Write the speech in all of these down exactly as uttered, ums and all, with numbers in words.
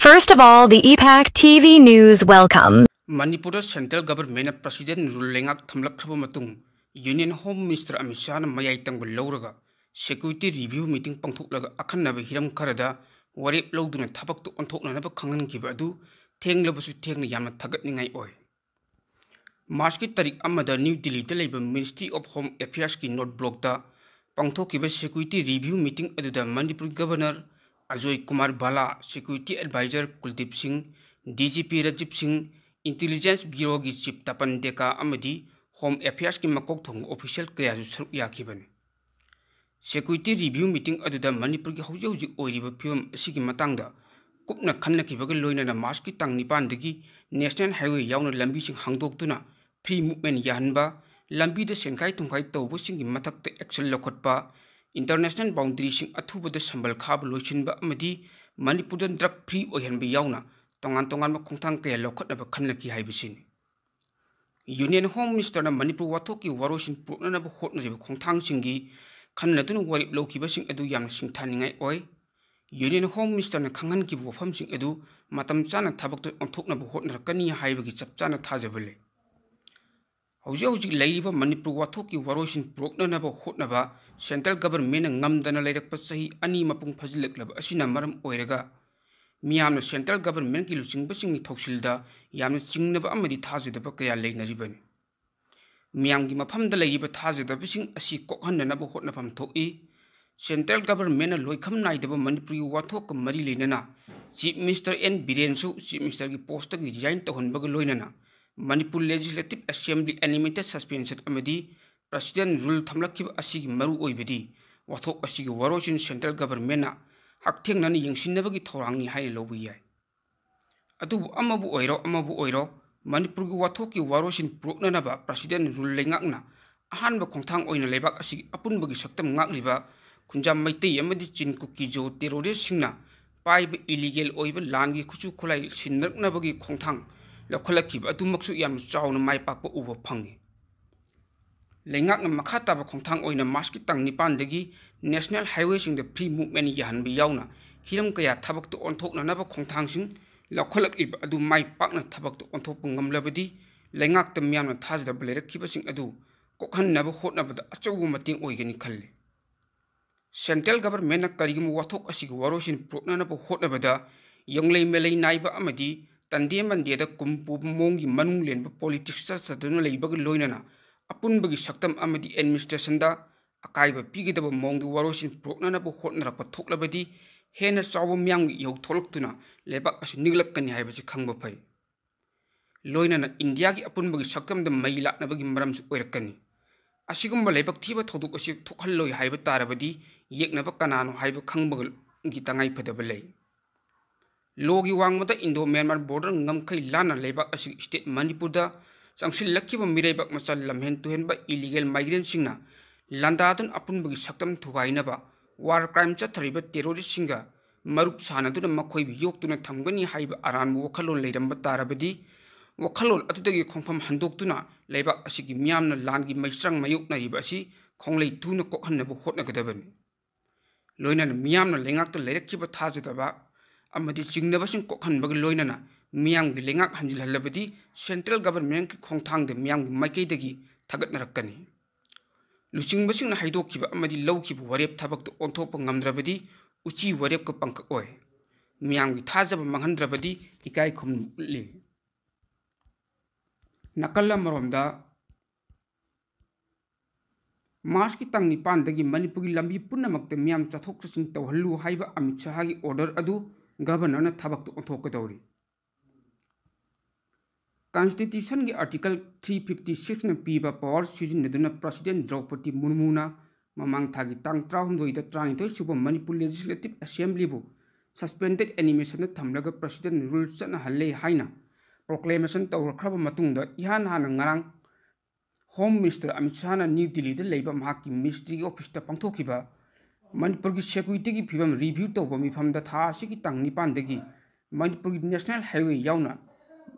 First of all, the E PAC T V News welcome. ꯃꯅꯤꯄꯨꯔꯗ central ꯒꯚꯔꯟꯃꯦꯟꯅ president rule ꯂꯩꯉꯥꯛ ꯊꯝꯂꯛꯈ꯭ꯔꯕ ꯃꯇꯨꯡ, union home minister Amit ꯁꯥꯍꯅ ꯃꯌꯥꯏ ꯇꯪꯕ ꯂꯧꯔꯒ ꯁꯦꯀ꯭ꯌꯨꯔꯤꯇꯤ ꯔꯤꯚ꯭ꯌꯨ ꯃꯤꯇꯤꯡ ꯄꯥꯡꯊꯣꯛꯂꯒ ꯑꯈꯟꯅꯕ ꯍꯤꯔꯝ ꯈꯔꯗ ꯋꯥꯔꯦꯞ ꯂꯧꯗꯨꯅ ꯊꯕꯛꯇꯨ ꯑꯣꯟꯊꯣꯛꯅꯅꯕ ꯈꯪꯍꯟꯈꯤꯕ ꯑꯗꯨ ꯊꯦꯡꯂꯕꯁꯨ ꯊꯦꯡꯅ ꯌꯥꯝꯅ ꯊꯥꯒꯠꯅꯤꯡꯉꯥꯏ ꯑꯣꯏ꯫ ꯃꯥꯔꯆꯀꯤ ꯇꯥꯔꯤꯛ ꯑꯃꯗ ꯅ꯭ꯌꯨ ꯗꯤꯜꯂꯤꯗ ꯂꯩꯕ Ministry of Home Affairsꯀꯤ ꯅꯣꯔꯠ ꯕ꯭ꯂꯣꯛꯇ ꯄꯥꯡꯊꯣꯛꯈꯤꯕ ꯁꯦꯀ꯭ꯌꯨꯔꯤꯇꯤ ꯔꯤꯚ꯭ꯌꯨ ꯃꯤꯇꯤꯡ ꯑꯗꯨꯗ Manipur governor Ajoy Kumar Bhalla, security adviser Kuldip Singh, D G P Rajiv ꯁꯤꯡ, ꯏꯟꯇꯦꯂꯤꯖꯦꯟꯁ ꯕ꯭ꯌꯨꯔꯣꯒꯤ ꯆꯤꯐ ꯇꯄꯟ ꯗꯦꯀꯥ ꯑꯃꯗꯤ ꯍꯣꯝ ꯑꯦꯐꯤꯌꯔꯁꯀꯤ ꯃꯀꯣꯛ ꯊꯣꯡꯕ ꯑꯣꯐꯤꯁꯤꯌꯦꯜ ꯀꯌꯥꯁꯨ ꯁꯔꯨꯛ ꯌꯥꯈꯤꯕꯅꯤ꯫ ꯁꯦꯀ꯭ꯌꯨꯔꯤꯇꯤ ꯔꯤꯚ꯭ꯌꯨ ꯃꯤꯇꯤꯡ ꯑꯗꯨꯗ ꯃꯅꯤꯄꯨꯔꯒꯤ ꯍꯧꯖꯤꯛ ꯍꯧꯖꯤꯛ ꯑꯣꯏꯔꯤꯕ ꯐꯤꯕꯝ ꯑꯁꯤꯒꯤ ꯃꯇꯥꯡꯗ ꯀꯨꯞꯅ ꯈꯟꯅꯈꯤꯕꯒ ꯂꯣꯏꯅꯅ ꯃꯥꯔꯆꯀꯤ ꯇꯥꯡ ꯅꯤꯄꯥꯟꯗꯒꯤ ꯅꯦꯁꯅꯦꯜ ꯍꯥꯏꯋꯦ ꯌꯥꯎꯅ ꯂꯝꯕꯤꯁꯤꯡ ꯍꯥꯡꯗꯣꯛꯇꯨꯅ ꯐ꯭ꯔꯤ ꯃꯨꯚꯃꯦꯟ ꯌꯥꯍꯟꯕ, ꯂꯝꯕꯤꯗ ꯁꯦꯟꯈꯥꯏ ꯊꯨꯝꯈꯥꯏ ꯇꯧꯕꯁꯤꯡꯒꯤ ꯃꯊꯛꯇ ꯑꯦꯛꯁꯟ ꯂꯧꯈꯠꯄ, ꯏꯟꯇꯔꯅꯦꯁꯅꯦꯜ ꯕꯥꯎꯟꯗꯔꯤꯁꯤꯡ ꯑꯊꯨꯕꯗ ꯁꯝꯕꯜ ꯈꯥꯕ ꯂꯣꯏꯁꯤꯟꯕ ꯑꯃꯗꯤ ꯃꯅꯤꯄꯨꯔꯗ ꯗ꯭ꯔꯒ ꯐ꯭ꯔꯤ ꯑꯣꯏꯍꯟꯕ ꯌꯥꯎꯅ ꯇꯣꯉꯥꯟ ꯇꯣꯉꯥꯟꯕ ꯈꯣꯡꯊꯥꯡ ꯀꯌꯥ ꯂꯧꯈꯠꯅꯕ ꯈꯟꯅꯈꯤ ꯍꯥꯏꯕꯁꯤꯅꯤ꯫ ꯌꯨꯅꯤꯌꯟ ꯍꯣꯝ ꯃꯤꯅꯤꯁꯇꯔꯅ ꯃꯅꯤꯄꯨꯔ ꯋꯥꯊꯣꯛꯀꯤ ꯋꯥꯔꯣꯏꯁꯤꯟ ꯄꯨꯔꯛꯅꯅꯕ ꯍꯣꯠꯅꯔꯤꯕ ꯈꯣꯡꯊꯥꯡꯁꯤꯡꯒꯤ ꯈꯟꯅꯗꯨꯅ ꯋꯥꯔꯦꯞ ꯂꯧꯈꯤꯕꯁꯤꯡ ꯑꯗꯨ ꯌꯥꯝꯅ ꯁꯤꯡꯊꯥꯅꯤꯡꯉꯥꯏ ꯑꯣꯏ꯫ ꯌꯨꯅꯤꯌꯟ ꯍꯣꯝ ꯃꯤꯅꯤꯁꯇꯔꯅ ꯈꯪꯍꯟꯈꯤꯕ ꯋꯥꯐꯝꯁꯤꯡ ꯑꯗꯨ ꯃꯇꯝ ꯆꯥꯅ ꯊꯕꯛꯇ ꯑꯣꯟꯊꯣꯛꯅꯕ ꯍꯣꯠꯅꯔꯛꯀꯅꯤ ꯍꯥꯏꯕꯒꯤ ꯆꯞ ꯆꯥꯅ ꯊꯥꯖꯕ ꯂꯩ꯫ ꯍꯧꯖꯤꯛ ꯍꯧꯖꯤꯛ ꯂꯩꯔꯤꯕ ꯃꯅꯤꯄꯨꯔ ꯋꯥꯊꯣꯛꯀꯤ ꯋꯥꯔꯣꯏꯁꯤꯟ ꯄꯨꯔꯛꯅꯅꯕ ꯍꯣꯠꯅꯕ ꯁꯦꯟꯇ꯭ꯔꯦꯜ ꯒꯚꯔꯟꯃꯦꯟꯅ ꯉꯝꯗꯅ ꯂꯩꯔꯛꯄ ꯆꯍꯤ ꯑꯅꯤ ꯃꯄꯨꯡ ꯐꯥꯖꯤꯜꯂꯛꯂꯕ ꯑꯁꯤꯅ ꯃꯔꯝ ꯑꯣꯏꯔꯒ ꯃꯤꯌꯥꯝꯅ ꯁꯦꯟꯇ꯭ꯔꯦꯜ ꯒꯚꯔꯟꯃꯦꯟꯠꯀꯤ ꯂꯨꯆꯤꯡꯕꯁꯤꯡꯒꯤ ꯊꯧꯁꯤꯜꯗ ꯌꯥꯝꯅ ꯆꯤꯡꯅꯕ ꯑꯃꯗꯤ ꯊꯥꯖꯗꯕ ꯀꯌꯥ ꯂꯩꯅꯔꯤꯕꯅꯤ꯫ ꯃꯤꯌꯥꯝꯒꯤ ꯃꯐꯝꯗ ꯂꯩꯔꯤꯕ ꯊꯥꯖꯗꯕꯁꯤꯡ ꯑꯁꯤ ꯀꯣꯛꯍꯟꯅꯅꯕ ꯍꯣꯠꯅꯐꯝ ꯊꯣꯛꯏ꯫ ꯁꯦꯟꯇ꯭ꯔꯦꯜ ꯒꯚꯔꯟꯃꯦꯟꯠꯅ ꯂꯣꯏꯈꯝ ꯅꯥꯏꯗꯕ ꯃꯅꯤꯄꯨꯔꯒꯤ ꯋꯥꯊꯣꯛꯀ ꯃꯔꯤ ꯂꯩꯅꯅ ꯆꯤꯐ ꯃꯤꯅꯤꯁꯇꯔ ꯑꯦꯟ ꯕꯤꯔꯦꯟꯁꯨ ꯆꯤꯐ ꯃꯤꯅꯤꯁꯇꯔꯒꯤ ꯄꯣꯁꯇꯒꯤ ꯔꯤꯖꯥꯏꯟ ꯇꯧꯍꯟꯕꯒ ꯂꯣꯏꯅꯅ ꯃꯅꯤꯄꯨꯔ ꯂꯦꯖꯤꯁꯂꯦꯇꯤꯚ ꯑꯦꯁꯦꯝꯕ꯭ꯂꯤ ꯑꯦꯂꯤꯃꯦꯟꯇꯦꯗ ꯁꯁꯄꯦꯟꯁꯟ ꯑꯃꯗꯤ ꯄ꯭ꯔꯁꯤꯗꯦꯟ ꯔꯨꯜ ꯊꯝꯂꯛꯈꯤꯕ ꯑꯁꯤꯒꯤ ꯃꯔꯨꯑꯣꯏꯕꯗꯤ ꯋꯥꯊꯣꯛ ꯑꯁꯤꯒꯤ ꯋꯥꯔꯣꯏꯁꯤꯟ ꯁꯦꯟꯇ꯭ꯔꯦꯜ ꯒꯚꯔꯟꯃꯦꯟꯠꯅ ꯍꯛꯊꯦꯡꯅꯅ ꯌꯦꯡꯁꯤꯟꯅꯕꯒꯤ ꯊꯧꯔꯥꯡꯅꯤ ꯍꯥꯏꯅ ꯂꯧꯕ ꯌꯥꯏ꯫ ꯑꯗꯨꯕꯨ ꯑꯃꯕꯨ ꯑꯣꯏꯔꯣ ꯑꯃꯕꯨ ꯑꯣꯏꯔꯣ, ꯃꯅꯤꯄꯨꯔꯒꯤ ꯋꯥꯊꯣꯛꯀꯤ ꯋꯥꯔꯣꯏꯁꯤꯟ ꯄꯨꯔꯛꯅꯅꯕ ꯄ꯭ꯔꯁꯤꯗꯦꯟ ꯔꯨꯜ ꯂꯩꯉꯥꯛꯅ ꯑꯍꯥꯟꯕ ꯈꯣꯡꯊꯥꯡ ꯑꯣꯏꯅ ꯂꯩꯕꯥꯛ ꯑꯁꯤꯒꯤ ꯑꯄꯨꯟꯕꯒꯤ ꯁꯛꯇꯝ ꯉꯥꯛꯂꯤꯕ ꯈꯨꯟꯖꯥꯝ ꯃꯩꯇꯩ ꯑꯃꯗꯤ ꯆꯤꯟ ꯀꯨꯀꯤ ꯖꯣ ꯇꯦꯔꯣꯔꯤꯁꯁꯤꯡꯅ ꯄꯥꯏꯕ ꯏꯂꯤꯒꯦꯜ ꯑꯣꯏꯕ ꯂꯥꯟꯒꯤ ꯈꯨꯠꯁꯨ ꯈꯨꯠꯂꯥꯏ ꯁꯤꯟꯅꯔꯛꯅꯕꯒꯤ ꯈꯣꯡꯊꯥꯡ ꯂꯧꯈꯠꯂꯛꯈꯤꯕ ꯑꯗꯨꯃꯛꯁꯨ ꯌꯥꯝꯅ ꯆꯥꯎꯅ ꯃꯥꯏ ꯄꯥꯛꯄ ꯎꯕ ꯐꯪꯉꯤ꯫ ꯂꯩꯉꯥꯛꯅ ꯃꯈꯥ ꯇꯥꯕ ꯈꯣꯡꯊꯥꯡ ꯑꯣꯏꯅ ꯃꯥꯔꯆꯀꯤ ꯇꯥꯡ ꯅꯤꯄꯥꯟꯗꯒꯤ ꯅꯦꯁꯅꯦꯜ ꯍꯥꯏꯋꯦꯁꯤꯡꯗ ꯐ꯭ꯔꯤ ꯃꯨꯚꯃꯦꯟꯠ ꯌꯥꯍꯟꯕ ꯌꯥꯎꯅ ꯍꯤꯔꯝ ꯀꯌꯥ ꯊꯕꯛꯇ ꯑꯣꯟꯊꯣꯛꯅꯅꯕ ꯈꯣꯡꯊꯥꯡꯁꯤꯡ ꯂꯧꯈꯠꯂꯛꯂꯤꯕ ꯑꯗꯨ ꯃꯥꯏ ꯄꯥꯛꯅ ꯊꯕꯛꯇ ꯑꯣꯟꯊꯣꯛꯄ ꯉꯝꯂꯕꯗꯤ ꯂꯩꯉꯥꯛꯇ ꯃꯤꯌꯥꯝꯅ ꯊꯥꯖꯗꯕ ꯂꯩꯔꯛꯈꯤꯕꯁꯤꯡ ꯑꯗꯨ ꯀꯣꯛꯍꯟꯅꯕ ꯍꯣꯠꯅꯕꯗ ꯑꯆꯧꯕ ꯃꯇꯦꯡ ꯑꯣꯏꯒꯅꯤ ꯈꯜꯂꯤ꯫ Central Governmentꯅ ꯀꯔꯤꯒꯨꯝꯕ ꯋꯥꯊꯣꯛ ꯑꯁꯤꯒꯤ ꯋꯥꯔꯣꯏꯁꯤꯟ ꯄꯨꯔꯛꯅꯅꯕ ꯍꯣꯠꯅꯕꯗ ꯌꯣꯡꯂꯩ ꯃꯦꯂꯩ ꯅꯥꯏꯕ ꯑꯃꯗꯤ ꯇꯟꯗꯦ ꯃꯟꯗꯦꯗ ꯀꯨꯝ ꯄꯨꯕ ꯃꯑꯣꯡꯒꯤ ꯃꯅꯨꯡ ꯂꯦꯟꯕ politics ꯆꯠꯊꯗꯨꯅ ꯂꯩꯕꯒ ꯂꯣꯏꯅꯅ ꯑꯄꯨꯟꯕꯒꯤ ꯁꯛꯇꯝ ꯑꯃꯗꯤ administrationꯗ ꯑꯀꯥꯏꯕ ꯄꯤꯒꯗꯕ ꯃꯑꯣꯡꯗ ꯋꯥꯔꯣꯏꯁꯤꯟ ꯄꯨꯔꯛꯅꯅꯕ ꯍꯣꯠꯅꯔꯛꯄ ꯊꯣꯛꯂꯕꯗꯤ ꯍꯦꯟꯅ ꯆꯥꯎꯕ ꯃꯤꯌꯥꯝꯒꯤ ꯏꯍꯧ ꯊꯣꯛꯂꯛꯇꯨꯅ ꯂꯩꯕꯥꯛ ꯑꯁꯤ ꯅꯤꯛꯂꯛꯀꯅꯤ ꯍꯥꯏꯕꯁꯤ ꯈꯪꯕ ꯐꯩ꯫ ꯂꯣꯏꯅꯅ ꯏꯟꯗꯤꯌꯥꯒꯤ ꯑꯄꯨꯟꯕꯒꯤ ꯁꯛꯇꯝꯗ ꯃꯩ ꯂꯥꯛꯅꯕꯒꯤ ꯃꯔꯝꯁꯨ ꯑꯣꯏꯔꯛꯀꯅꯤ꯫ ꯑꯁꯤꯒꯨꯝꯕ ꯂꯥꯏꯕꯛ ꯊꯤꯕ ꯊꯧꯗꯣꯛ ꯑꯁꯤ ꯊꯣꯛꯍꯜꯂꯣꯏ ꯍꯥꯏꯕ ꯇꯥꯔꯕꯗꯤ ꯌꯦꯛꯅꯕ ꯀꯅꯥꯅꯣ ꯍꯥꯏꯕ ꯈꯪꯕꯒꯤ ꯇꯉꯥꯏ ꯐꯗꯕ ꯂꯩ꯫ ꯂꯣꯒꯤ ꯋꯥꯡꯃꯗ Indo Myanmar border ꯉꯝꯈꯩ ꯂꯥꯟꯅ ꯂꯩꯕꯥꯛ ꯑꯁꯤꯒꯤ state ꯃꯅꯤꯄꯨꯔꯗ ꯆꯪꯁꯤꯜꯂꯛꯈꯤꯕ ꯃꯤꯔꯩꯕꯥꯛ ꯃꯆꯥ ꯂꯝꯍꯦꯟ ꯇꯨꯍꯦꯟꯕ illegal migrantꯁꯤꯡꯅ ꯂꯥꯟꯗꯥꯗꯨꯅ ꯑꯄꯨꯟꯕꯒꯤ ꯁꯛꯇꯝ ꯊꯨꯒꯥꯏꯅꯕ war crime ꯆꯠꯊꯔꯤꯕ terroristꯁꯤꯡꯒ ꯃꯔꯨꯞ ꯁꯥꯟꯅꯗꯨꯅ ꯃꯈꯣꯏꯕꯨ ꯌꯣꯛꯇꯨꯅ ꯊꯝꯒꯅꯤ ꯍꯥꯏꯕ ꯑꯔꯥꯟꯕ ꯋꯥꯈꯜꯂꯣꯟ ꯂꯩꯔꯝꯕ ꯇꯥꯔꯕꯗꯤ ꯋꯥꯈꯜꯂꯣꯟ ꯑꯗꯨꯗꯒꯤ ꯈꯣꯡꯐꯝ ꯍꯟꯗꯣꯛꯇꯨꯅ ꯂꯩꯕꯥꯛ ꯑꯁꯤꯒꯤ ꯃꯤꯌꯥꯝꯅ ꯂꯥꯟꯒꯤ ꯃꯩꯆꯥꯡ ꯃꯥꯌꯣꯛꯅꯔꯤꯕ ꯑꯁꯤ ꯈꯣꯡꯂꯩ ꯇꯨꯅ ꯀꯣꯛꯍꯟꯅꯕ ꯍꯣꯠꯅꯒꯗꯕꯅꯤ꯫ ꯂꯣꯏꯅꯅ ꯃꯤꯌꯥꯝꯅ ꯂꯩꯉꯥꯛꯇ ꯂꯩꯔꯛꯈꯤꯕ ꯊꯥꯖꯗꯕ ꯑꯃꯗꯤ ꯆꯤꯡꯅꯕꯁꯤꯡ ꯀꯣꯛꯍꯟꯕꯒ ꯂꯣꯏꯅꯅ ꯃꯤꯌꯥꯝꯒꯤ ꯂꯩꯉꯥꯛ ꯍꯟꯖꯤꯜꯍꯜꯂꯕꯗꯤ Central Governmentꯀꯤ ꯈꯣꯡꯊꯥꯡꯗ ꯃꯤꯌꯥꯝꯒꯤ ꯃꯥꯏꯀꯩꯗꯒꯤ ꯊꯥꯒꯠꯅꯔꯛꯀꯅꯤ꯫ ꯂꯨꯆꯤꯡꯕꯁꯤꯡꯅ ꯍꯥꯏꯗꯣꯛꯈꯤꯕ ꯑꯃꯗꯤ ꯂꯧꯈꯤꯕ ꯋꯥꯔꯦꯞ ꯊꯕꯛꯇ ꯑꯣꯟꯊꯣꯛꯄ ꯉꯝꯗ꯭ꯔꯕꯗꯤ ꯎꯆꯤ ꯋꯥꯔꯦꯞꯀ ꯄꯪꯀꯛ ꯑꯣꯏ꯫ ꯃꯤꯌꯥꯝꯒꯤ ꯊꯥꯖꯕ ꯃꯥꯡꯍꯟꯗ꯭ꯔꯕꯗꯤ ꯏꯀꯥꯏ ꯈꯨꯝꯅꯕ ꯎꯠꯂꯤ꯫ ꯅꯥꯀꯜ ꯑꯃꯔꯣꯝꯗ, Marchꯀꯤ ꯇꯥꯡ ꯅꯤꯄꯥꯟꯗꯒꯤ ꯃꯅꯤꯄꯨꯔꯒꯤ ꯂꯝꯕꯤ ꯄꯨꯝꯅꯃꯛꯇ ꯃꯤꯌꯥꯝ ꯆꯠꯊꯣꯛ ꯆꯠꯁꯤꯟ ꯇꯧꯍꯜꯂꯨ ꯍꯥꯏꯕ ꯑꯃꯤꯠ ꯁꯍꯥꯒꯤ order ꯑꯗꯨ Governorꯅ ꯊꯕꯛꯇ ꯑꯣꯟꯊꯣꯛꯀꯗꯧꯔꯤ꯫ Constitutionꯒꯤ Article three fifty sixꯅ ꯄꯤꯕ power ꯁꯤꯖꯤꯟꯅꯗꯨꯅ President ꯗ꯭ꯔꯧꯄꯗꯤ ꯃꯨꯔꯃꯨꯅ ꯃꯃꯥꯡ ꯊꯥꯒꯤ ꯇꯥꯡ ꯇꯔꯥꯍꯨꯝꯗꯣꯏꯗ ꯇꯔꯥꯅꯤꯊꯣꯏ ꯁꯨꯕ ꯃꯅꯤꯄꯨꯔ Legislative Assemblyꯕꯨ suspended animationꯗ ꯊꯝꯂꯒ President rule ꯆꯠꯅꯍꯜꯂꯦ ꯍꯥꯏꯅ proclamation ꯇꯧꯔꯛꯈ꯭ꯔꯕ ꯃꯇꯨꯡꯗ, ꯏꯍꯥꯟ ꯍꯥꯟꯅ ꯉꯔꯥꯡ Home Minister ꯑꯃꯤꯠ ꯁꯍꯥꯅ ꯅ꯭ꯌꯨ ꯗꯤꯜꯂꯤꯗ ꯂꯩꯕ ꯃꯍꯥꯛꯀꯤ ministryꯒꯤ officeꯇ ꯄꯥꯡꯊꯣꯛꯈꯤꯕ ꯃꯅꯤꯄꯨꯔꯒꯤ securityꯒꯤ ꯐꯤꯕꯝ review ꯇꯧꯕ ꯃꯤꯐꯝꯗ ꯊꯥ ꯑꯁꯤꯒꯤ ꯇꯥꯡ ꯅꯤꯄꯥꯟꯗꯒꯤ ꯃꯅꯤꯄꯨꯔꯒꯤ National Highway ꯌꯥꯎꯅ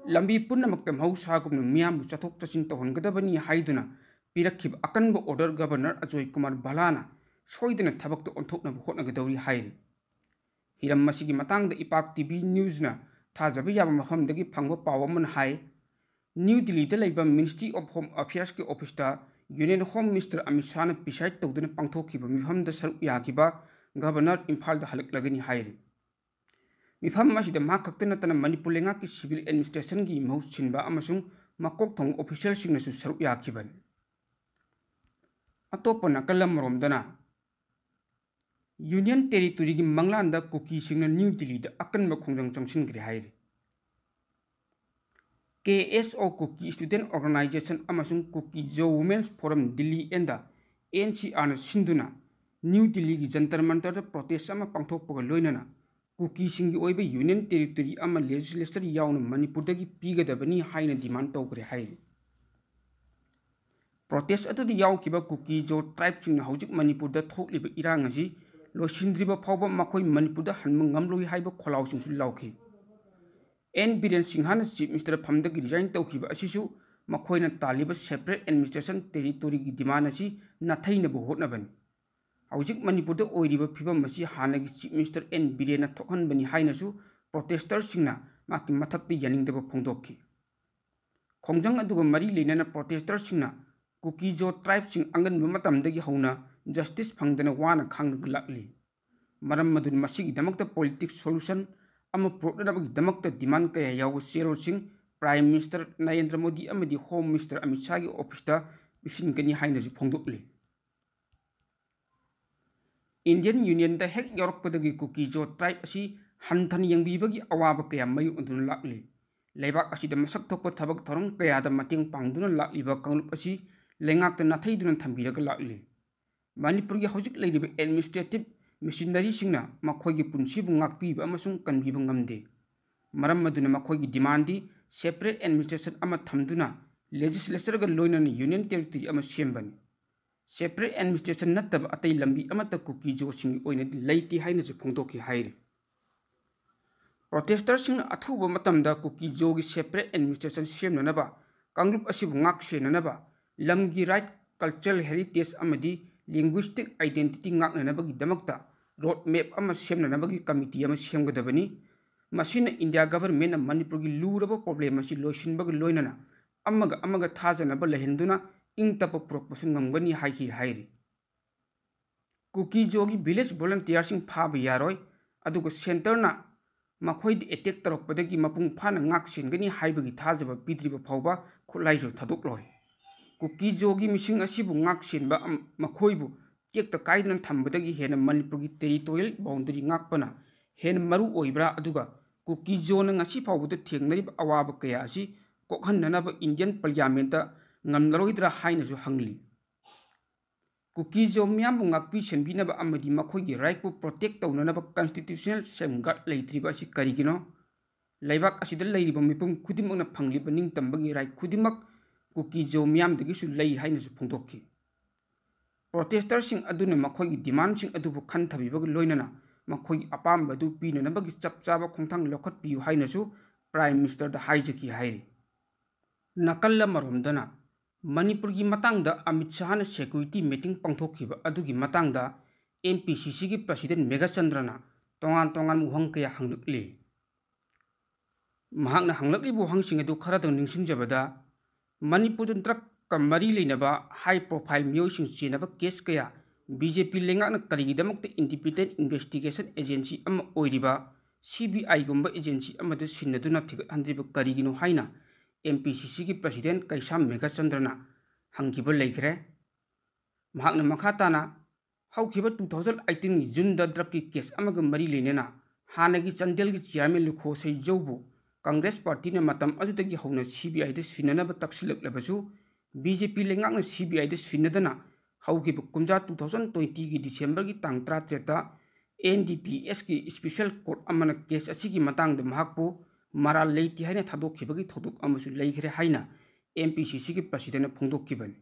ꯂꯝꯕꯤ ꯄꯨꯝꯅꯃꯛꯇ ꯃꯍꯧꯁꯥꯒꯨꯝꯅ ꯃꯤꯌꯥꯝꯕꯨ ꯆꯠꯊꯣꯛ ꯆꯠꯁꯤꯟ ꯇꯧꯍꯟꯒꯗꯕꯅꯤ ꯍꯥꯏꯗꯨꯅ ꯄꯤꯔꯛꯈꯤꯕ ꯑꯀꯟꯕ order Governor ꯑꯖꯣꯏ ꯀꯨꯃꯥꯔ ꯚꯜꯂꯥꯅ ꯁꯣꯏꯗꯅ ꯊꯕꯛꯇ ꯑꯣꯟꯊꯣꯛꯅꯕ ꯍꯣꯠꯅꯒꯗꯧꯔꯤ ꯍꯥꯏꯔꯤ꯫ ꯍꯤꯔꯝ ꯑꯁꯤꯒꯤ ꯃꯇꯥꯡꯗ ꯏꯄꯥꯛ ꯇꯤ ꯚꯤ ꯅ꯭ꯌꯨꯁꯅ ꯊꯥꯖꯕ ꯌꯥꯕ ꯃꯐꯝꯗꯒꯤ ꯐꯪꯕ ꯄꯥꯎ ꯑꯃꯅ ꯍꯥꯏ, ꯅ꯭ꯌꯨ ꯗꯤꯜꯂꯤꯗ ꯂꯩꯕ Ministry of Home Affairsꯀꯤ officeꯇ Union Home Minister Amit ꯁꯥꯍꯅ preside ꯇꯧꯗꯨꯅ ꯄꯥꯡꯊꯣꯛꯈꯤꯕ ꯃꯤꯐꯝꯗ ꯁꯔꯨꯛ ꯌꯥꯈꯤꯕ Governor ꯏꯝꯐꯥꯜꯗ ꯍꯜꯂꯛꯂꯒꯅꯤ ꯍꯥꯏꯔꯤ꯫ ꯃꯤꯐꯝ ꯑꯁꯤꯗ ꯃꯍꯥꯛ ꯈꯛꯇ ꯅꯠꯇꯅ ꯃꯅꯤꯄꯨꯔ ꯂꯩꯉꯥꯛꯀꯤ civil administrationꯒꯤ ꯃꯍꯨꯠ ꯁꯤꯟꯕ ꯑꯃꯁꯨꯡ ꯃꯀꯣꯛ ꯊꯣꯡꯕ officialꯁꯤꯡꯅꯁꯨ ꯁꯔꯨꯛ ꯌꯥꯈꯤꯕꯅꯤ꯫ ꯑꯇꯣꯞꯄ ꯅꯥꯀꯜ ꯑꯃꯔꯣꯝꯗꯅ, Union Territoryꯒꯤ ꯃꯪꯂꯥꯟꯗ ꯀꯨꯀꯤꯁꯤꯡꯅ ꯅ꯭ꯌꯨ ꯗꯤꯜꯂꯤꯗ ꯑꯀꯟꯕ ꯈꯣꯡꯖꯪ ꯆꯪꯁꯤꯟꯈ꯭ꯔꯦ ꯍꯥꯏꯔꯤ꯫ ꯀꯦ ꯑꯦꯁ ꯑꯣ, Kuki Student Organisation ꯑꯃꯁꯨꯡ Kuki-Zo Women's Forum Delhi and the N C Rꯅ ꯁꯤꯟꯗꯨꯅ ꯅ꯭ꯌꯨ ꯗꯤꯜꯂꯤꯒꯤ ꯖꯟꯇꯔ ꯃꯟꯇꯔꯗ protest ꯑꯃ ꯄꯥꯡꯊꯣꯛꯄꯒ ꯂꯣꯏꯅꯅ ꯀꯨꯀꯤꯁꯤꯡꯒꯤ ꯑꯣꯏꯕ Union Territory ꯑꯃ legislature ꯌꯥꯎꯅ ꯃꯅꯤꯄꯨꯔꯗꯒꯤ ꯄꯤꯒꯗꯕꯅꯤ ꯍꯥꯏꯅ demand ꯇꯧꯈ꯭ꯔꯦ ꯍꯥꯏꯔꯤ꯫ Protest ꯑꯗꯨꯗ ꯌꯥꯎꯈꯤꯕ ꯀꯨꯀꯤ-ꯖꯣ tribeꯁꯤꯡꯅ ꯍꯧꯖꯤꯛ ꯃꯅꯤꯄꯨꯔꯗ ꯊꯣꯛꯂꯤꯕ ꯏꯔꯥꯡ ꯑꯁꯤ ꯂꯣꯏꯁꯤꯟꯗ꯭ꯔꯤꯕ ꯐꯥꯎꯕ ꯃꯈꯣꯏ ꯃꯅꯤꯄꯨꯔꯗ ꯍꯟꯕ ꯉꯝꯂꯣꯏ ꯍꯥꯏꯕ ꯈꯣꯜꯂꯥꯎꯁꯤꯡꯁꯨ ꯂꯥꯎꯈꯤ꯫ ꯑꯦꯟ ꯕꯤꯔꯦꯟ ꯁꯤꯡꯍꯅ Chief Minister ꯐꯝꯗꯒꯤ resign ꯇꯧꯈꯤꯕ ꯑꯁꯤꯁꯨ ꯃꯈꯣꯏꯅ ꯇꯥꯜꯂꯤꯕ separate administration territoryꯒꯤ demand ꯑꯁꯤ ꯅꯥꯊꯩꯅꯕ ꯍꯣꯠꯅꯕꯅꯤ꯫ ꯍꯧꯖꯤꯛ ꯃꯅꯤꯄꯨꯔꯗ ꯑꯣꯏꯔꯤꯕ ꯐꯤꯕꯝ ꯑꯁꯤ ꯍꯥꯟꯅꯒꯤ Chief Minister ꯑꯦꯟ ꯕꯤꯔꯦꯟꯅ ꯊꯣꯛꯍꯟꯕꯅꯤ ꯍꯥꯏꯅꯁꯨ protesters ꯁꯤꯡꯅ ꯃꯍꯥꯛꯀꯤ ꯃꯊꯛꯇ ꯌꯥꯅꯤꯡꯗꯕ ꯐꯣꯡꯗꯣꯛꯈꯤ꯫ ꯈꯣꯡꯖꯪ ꯑꯗꯨꯒ ꯃꯔꯤ ꯂꯩꯅꯅ protesters ꯁꯤꯡꯅ ꯀꯨꯀꯤ-ꯖꯣ tribeꯁꯤꯡ ꯑꯉꯟꯕ ꯃꯇꯝꯗꯒꯤ ꯍꯧꯅ justice ꯐꯪꯗꯅ ꯋꯥꯅ ꯈꯥꯡꯂꯒ ꯂꯥꯛꯂꯤ꯫ ꯃꯔꯝ ꯑꯗꯨꯅ ꯃꯁꯤꯒꯤꯗꯃꯛꯇ political solution ꯑꯃ ꯄꯨꯔꯛꯅꯅꯕꯒꯤꯗꯃꯛꯇ demand ꯀꯌꯥ ꯌꯥꯎꯕ ꯆꯦꯔꯣꯜꯁꯤꯡ Prime Minister ꯅꯔꯦꯟꯗ꯭ꯔ ꯃꯣꯗꯤ ꯑꯃꯗꯤ Home Minister ꯑꯃꯤꯠ ꯁꯥꯍꯒꯤ officeꯇ ꯄꯤꯁꯤꯟꯒꯅꯤ ꯍꯥꯏꯅꯁꯨ ꯐꯣꯡꯗꯣꯛꯂꯤ꯫ Indian Unionꯗ ꯍꯦꯛ ꯌꯥꯎꯔꯛꯄꯗꯒꯤ ꯀꯨꯀꯤ-ꯖꯣ tribe ꯑꯁꯤ ꯍꯟꯊꯅ ꯌꯦꯡꯕꯤꯕꯒꯤ ꯑꯋꯥꯕ ꯀꯌꯥ ꯃꯥꯌꯣꯛꯅꯗꯨꯅ ꯂꯥꯛꯂꯤ꯫ ꯂꯩꯕꯥꯛ ꯑꯁꯤꯗ ꯃꯁꯛ ꯊꯣꯛꯄ ꯊꯕꯛ ꯊꯧꯔꯝ ꯀꯌꯥꯗ ꯃꯇꯦꯡ ꯄꯥꯡꯗꯨꯅ ꯂꯥꯛꯂꯤꯕ ꯀꯥꯡꯂꯨꯞ ꯑꯁꯤ ꯂꯩꯉꯥꯛꯇ ꯅꯥꯊꯩꯗꯨꯅ ꯊꯝꯕꯤꯔꯒ ꯂꯥꯛꯂꯤ꯫ ꯃꯅꯤꯄꯨꯔꯒꯤ ꯍꯧꯖꯤꯛ ꯂꯩꯔꯤꯕ administrative machineryꯁꯤꯡꯅ ꯃꯈꯣꯏꯒꯤ ꯄꯨꯟꯁꯤꯕꯨ ꯉꯥꯛꯄꯤꯕ ꯑꯃꯁꯨꯡ ꯀꯟꯕꯤꯕ ꯉꯝꯗꯦ꯫ ꯃꯔꯝ ꯑꯗꯨꯅ ꯃꯈꯣꯏꯒꯤ demandꯗꯤ separate administration ꯑꯃ ꯊꯝꯗꯨꯅ legislatureꯒ ꯂꯣꯏꯅꯅ Union Territory ꯑꯃ ꯁꯦꯝꯕꯅꯤ꯫ Separate administration ꯅꯠꯇꯕ ꯑꯇꯩ ꯂꯝꯕꯤ ꯑꯃꯠꯇ ꯀꯨꯀꯤ-ꯖꯣꯁꯤꯡꯒꯤ ꯑꯣꯏꯅꯗꯤ ꯂꯩꯇꯦ ꯍꯥꯏꯅꯁꯨ ꯐꯣꯡꯗꯣꯛꯈꯤ ꯍꯥꯏꯔꯤ꯫ Protesters ꯁꯤꯡꯅ ꯑꯊꯨꯕ ꯃꯇꯝꯗ ꯀꯨꯀꯤ-ꯖꯣꯒꯤ separate administration ꯁꯦꯝꯅꯅꯕ, ꯀꯥꯡꯂꯨꯞ ꯑꯁꯤꯕꯨ ꯉꯥꯛ ꯁꯦꯟꯅꯅꯕ, ꯂꯝꯒꯤ right, cultural heritage ꯑꯃꯗꯤ linguistic identity ꯉꯥꯛꯅꯅꯕꯒꯤꯗꯃꯛꯇ ꯔꯣꯗ ꯃꯦꯞ ꯑꯃ ꯁꯦꯝꯅꯅꯕꯒꯤ ꯀꯃꯤꯇꯤ ꯑꯃ ꯁꯦꯝꯒꯗꯕꯅꯤ꯫ ꯃꯁꯤꯅ ꯏꯟꯗꯤꯌꯥ ꯒꯚꯔꯟꯃꯦꯟꯠꯅ ꯃꯅꯤꯄꯨꯔꯒꯤ ꯂꯨꯔꯕ ꯄ꯭ꯔꯣꯕ꯭ꯂꯦꯝ ꯑꯁꯤ ꯂꯣꯏꯁꯤꯟꯕꯒ ꯂꯣꯏꯅꯅ ꯑꯃꯒ ꯑꯃꯒ ꯊꯥꯖꯅꯕ ꯂꯩꯍꯟꯗꯨꯅ ꯏꯪ ꯇꯞꯄ ꯄꯨꯔꯛꯄꯁꯨ ꯉꯝꯒꯅꯤ ꯍꯥꯏꯈꯤ ꯍꯥꯏꯔꯤ꯫ ꯀꯨꯀꯤ ꯖꯣꯒꯤ ꯚꯤꯂꯦꯖ ꯚꯣꯂꯨꯟꯇꯤꯌꯔꯁꯤꯡ ꯐꯥꯕ ꯌꯥꯔꯣꯏ, ꯑꯗꯨꯒ ꯁꯦꯟꯇꯔꯅ ꯃꯈꯣꯏꯗ ꯑꯦꯇꯦꯛ ꯇꯧꯔꯛꯄꯗꯒꯤ ꯃꯄꯨꯡ ꯐꯥꯅ ꯉꯥꯛ ꯁꯦꯟꯒꯅꯤ ꯍꯥꯏꯕꯒꯤ ꯊꯥꯖꯕ ꯄꯤꯗ꯭ꯔꯤꯕ ꯐꯥꯎꯕ ꯈꯨꯠꯂꯥꯏꯁꯨ ꯊꯥꯗꯣꯛꯂꯣꯏ꯫ ꯀꯨꯀꯤ ꯖꯣꯒꯤ ꯃꯤꯁꯤꯡ ꯑꯁꯤꯕꯨ ꯉꯥꯛ ꯁꯦꯟꯕ ꯑꯃ-, ꯃꯈꯣꯏꯕꯨ ꯇꯦꯛꯇ ꯀꯥꯏꯗꯅ ꯊꯝꯕꯗꯒꯤ ꯍꯦꯟꯅ ꯃꯅꯤꯄꯨꯔꯒꯤ ꯇꯦꯔꯤꯇꯣꯔꯤꯌꯦꯜ ꯕꯥꯎꯟꯗꯔꯤ ꯉꯥꯛꯄꯅ ꯍꯦꯟꯅ ꯃꯔꯨ ꯑꯣꯏꯕ꯭ꯔꯥ? ꯑꯗꯨꯒ ꯀꯨꯀꯤ ꯖꯣꯅ ꯉꯁꯤ ꯐꯥꯎꯕꯗ ꯊꯦꯡꯅꯔꯤꯕ ꯑꯋꯥꯕ ꯀꯌꯥ ꯑꯁꯤ ꯀꯣꯛꯍꯟꯅꯅꯕ ꯏꯟꯗꯤꯌꯟ ꯄꯥꯔꯂꯤꯌꯥꯃꯦꯟꯠꯇ ꯉꯝꯂꯔꯣꯏꯗ꯭ꯔꯥ ꯍꯥꯏꯅꯁꯨ ꯍꯪꯂꯤ꯫ ꯀꯨꯀꯤ ꯖꯣ ꯃꯤꯌꯥꯝꯕꯨ ꯉꯥꯛꯄꯤ ꯁꯦꯟꯕꯤꯅꯕ ꯑꯃꯗꯤ ꯃꯈꯣꯏꯒꯤ ꯔꯥꯏꯠꯄꯨ ꯄ꯭ꯔꯣꯇꯦꯛ ꯇꯧꯅꯅꯕ ꯀꯟꯁꯇꯤꯇ꯭ꯌꯨꯁꯅꯦꯜ ꯁꯦꯝꯒꯠ ꯂꯩꯇ꯭ꯔꯤꯕ ꯑꯁꯤ ꯀꯔꯤꯒꯤꯅꯣ? ꯂꯩꯕꯥꯛ ꯑꯁꯤꯗ ꯂꯩꯔꯤꯕ ꯃꯤꯄꯨꯝ ꯈꯨꯗꯤꯡꯃꯛꯅ ꯐꯪꯂꯤꯕ ꯅꯤꯡꯇꯝꯕꯒꯤ ꯔꯥꯏꯠ ꯈꯨꯗꯤꯡꯃꯛ ꯀꯨꯀꯤ ꯖꯣ ꯃꯤꯌꯥꯝꯗꯒꯤꯁꯨ ꯂꯩ ꯍꯥꯏꯅꯁꯨ ꯐꯣꯡꯗꯣꯛꯈꯤ꯫ ꯄ꯭ꯔꯣꯇꯦꯁꯇꯔꯁꯤꯡ ꯑꯗꯨꯅ ꯃꯈꯣꯏꯒꯤ ꯗꯤꯃꯥꯟꯁꯤꯡ ꯑꯗꯨꯕꯨ ꯈꯟꯊꯕꯤꯕꯒ ꯂꯣꯏꯅꯅ ꯃꯈꯣꯏꯒꯤ ꯑꯄꯥꯝꯕ ꯑꯗꯨ ꯄꯤꯅꯅꯕꯒꯤ ꯆꯞ ꯆꯥꯕ ꯈꯣꯡꯊꯥꯡ ꯂꯧꯈꯠꯄꯤꯌꯨ ꯍꯥꯏꯅꯁꯨ ꯄ꯭ꯔꯥꯏꯝ ꯃꯤꯅꯤꯁꯇꯔꯗ ꯍꯥꯏꯖꯈꯤ ꯍꯥꯏꯔꯤ꯫ ꯅꯥꯀꯜ ꯑꯃꯔꯣꯝꯗꯅ ꯃꯅꯤꯄꯨꯔꯒꯤ ꯃꯇꯥꯡꯗ ꯑꯃꯤꯠ ꯁꯍꯥꯅ ꯁꯦꯀ꯭ꯌꯨꯔꯤꯇꯤ ꯃꯤꯇꯤꯡ ꯄꯥꯡꯊꯣꯛꯈꯤꯕ ꯑꯗꯨꯒꯤ ꯃꯇꯥꯡꯗ ꯑꯦꯝ ꯄꯤ ꯁꯤ ꯁꯤꯒꯤ ꯄ꯭ꯔꯁꯤꯗꯦꯟꯠ ꯃꯦꯘꯆꯟꯗ꯭ꯔꯅ ꯇꯣꯉꯥꯟ ꯇꯣꯉꯥꯟꯕ ꯋꯥꯍꯪ ꯀꯌꯥ ꯍꯪꯂꯛꯂꯤ꯫ ꯃꯍꯥꯛꯅ ꯍꯪꯂꯛꯂꯤꯕ ꯋꯥꯍꯪꯁꯤꯡ ꯑꯗꯨ ꯈꯔꯗꯪ ꯅꯤꯡꯁꯤꯡꯖꯕꯗ, ꯃꯅꯤꯄꯨꯔꯗ ꯗ꯭ꯔꯒꯀ ꯃꯔꯤ ꯂꯩꯅꯕ ꯍꯥꯏ ꯄ꯭ꯔꯣꯐꯥꯏꯜ ꯃꯤꯑꯣꯏꯁꯤꯡ ꯆꯦꯟꯅꯕ ꯀꯦꯁ ꯀꯌꯥ ꯕꯤ ꯖꯦ ꯄꯤ ꯂꯩꯉꯥꯛꯅ ꯀꯔꯤꯒꯤꯗꯃꯛꯇ ꯏꯟꯗꯤꯄꯦꯟꯗꯦꯟꯠ ꯏꯟꯚꯦꯁꯇꯤꯒꯦꯁꯟ ꯑꯦꯖꯦꯟꯁꯤ ꯑꯃ ꯑꯣꯏꯔꯤꯕ ꯁꯤ ꯕꯤ ꯑꯥꯏꯒꯨꯝꯕ ꯑꯦꯖꯦꯟꯁꯤ ꯑꯃꯗ ꯁꯤꯟꯅꯗꯨꯅ ꯊꯤꯒꯠꯍꯟꯗ꯭ꯔꯤꯕ ꯀꯔꯤꯒꯤꯅꯣ ꯍꯥꯏꯅ ꯑꯦꯝ ꯄꯤ ꯁꯤ ꯁꯤꯒꯤ ꯄ꯭ꯔꯁꯤꯗꯦꯟꯠ ꯀꯩꯁꯥꯝ ꯃꯦꯘꯆꯟꯗ꯭ꯔꯅ ꯍꯪꯈꯤꯕ ꯂꯩꯈ꯭ꯔꯦ꯫ ꯃꯍꯥꯛꯅ ꯃꯈꯥ ꯇꯥꯅ, ꯍꯧꯈꯤꯕ two thousand eighteen ꯖꯨꯟꯗ ꯗ꯭ꯔꯒꯀꯤ ꯀꯦꯁ ꯑꯃꯒ ꯃꯔꯤ ꯂꯩꯅꯅ ꯍꯥꯟꯅꯒꯤ ꯆꯥꯟꯗꯦꯜꯒꯤ ꯆꯤꯌꯥꯔꯃꯦꯟ ꯂꯨꯈꯣ ꯁꯩꯖꯧꯕꯨ ꯀꯪꯒ꯭ꯔꯦꯁ ꯄꯥꯔꯇꯤꯅ ꯃꯇꯝ ꯑꯗꯨꯗꯒꯤ ꯍꯧꯅ ꯁꯤ ꯕꯤ ꯑꯥꯏꯗ ꯁꯤꯟꯅꯅꯕ ꯇꯛꯁꯤꯜꯂꯛꯂꯕꯁꯨ, ꯕꯤ ꯖꯦ ꯄꯤ ꯂꯩꯉꯥꯛꯅ ꯁꯤ ꯕꯤ ꯑꯥꯏꯗ ꯁꯤꯟꯅꯗꯅ ꯍꯧꯈꯤꯕ ꯀꯨꯝꯖꯥ two thousand twentyꯒꯤ ꯗꯤꯁꯦꯝꯕꯔꯒꯤ ꯇꯥꯡ ꯇꯔꯥꯇꯔꯦꯠꯇ ꯑꯦꯟ ꯗꯤ ꯄꯤ ꯑꯦꯁꯀꯤ ꯏꯁꯄꯤꯁꯦꯜ ꯀꯣꯔꯠ ꯑꯃꯅ ꯀꯦꯁ ꯑꯁꯤꯒꯤ ꯃꯇꯥꯡꯗ ꯃꯍꯥꯛꯄꯨ ꯃꯔꯥꯜ ꯂꯩꯇꯦ ꯍꯥꯏꯅ ꯊꯥꯗꯣꯛꯈꯤꯕꯒꯤ ꯊꯧꯗꯣꯛ ꯑꯃꯁꯨ ꯂꯩꯈ꯭ꯔꯦ ꯍꯥꯏꯅ ꯑꯦꯝ ꯄꯤ ꯁꯤ ꯁꯤꯒꯤ ꯄ꯭ꯔꯁꯤꯗꯦꯟꯠꯅ ꯐꯣꯡꯗꯣꯛꯈꯤꯕꯅꯤ꯫